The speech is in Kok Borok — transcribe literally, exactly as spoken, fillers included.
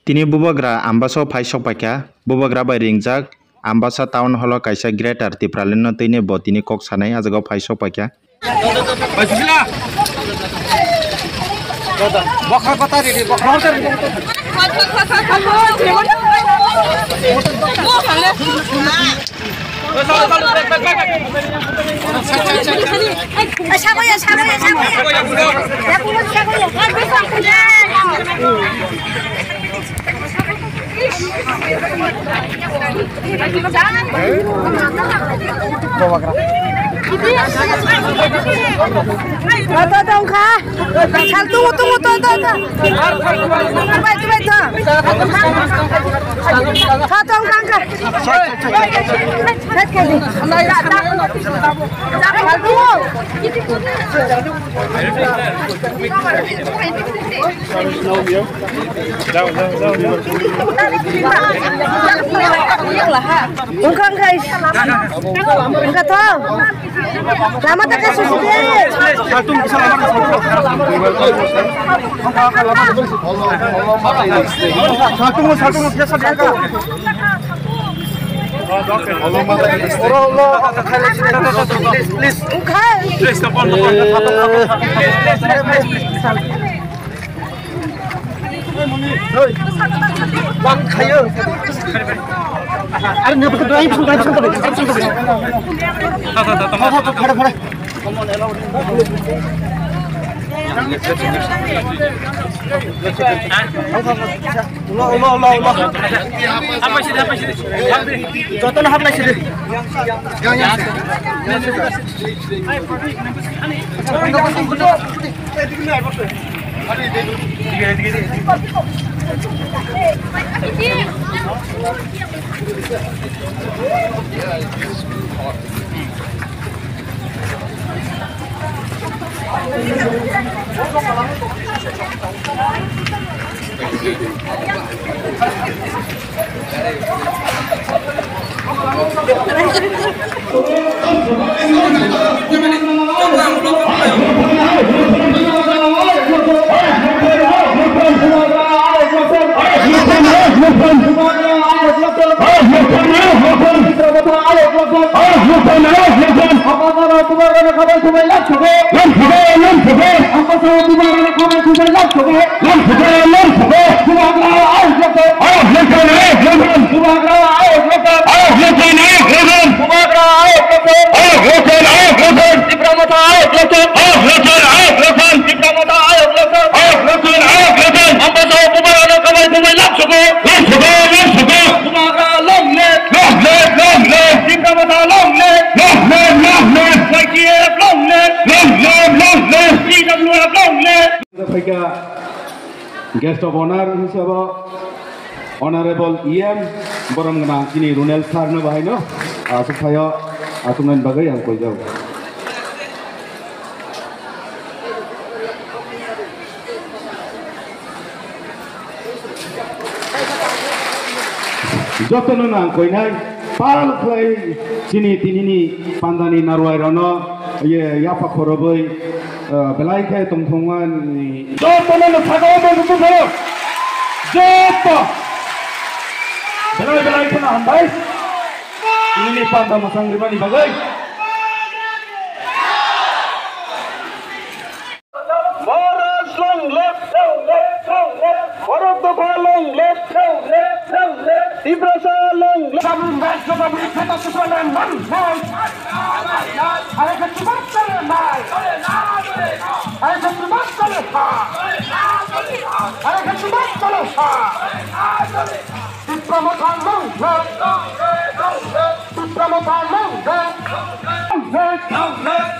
Tini bubagra Ambasa o phai sok paikha. Bubagra bai ringjak Ambasa Town Hall o kaisa Greater Tipraland no twi ni bo tini kok sanai, ah jaga o phai sok paikha. Tongo, tongo, tongo, tongo. Bai, bai, tongo. Tongo, tongo, tongo. Wngkha, wngkha. Wngkha to. Lama ta kaisa sidi. Satung, satung, satung. Jotono hablai sidi. Phaikha guest of honor hisabo Honorable E M borom gwnang chini Runel sir no bahai no aswk phaio, aswk nani bagwi ang koijao. Jotono nang koinai pal khlai chini tinini pandani narwai rano ye yapha khoroboi, eh, belai khe tongthokmani. Jotono no sakao tongthok khayo. Joto. Belai belai kheno hambai. Tinini panda mwsang rimani bagwi. Bharat long live, long live, long live. Bharat Dopha long live, long live, long live. Tiprasa long live. Tipra Motha long live. Tipra Motha long live.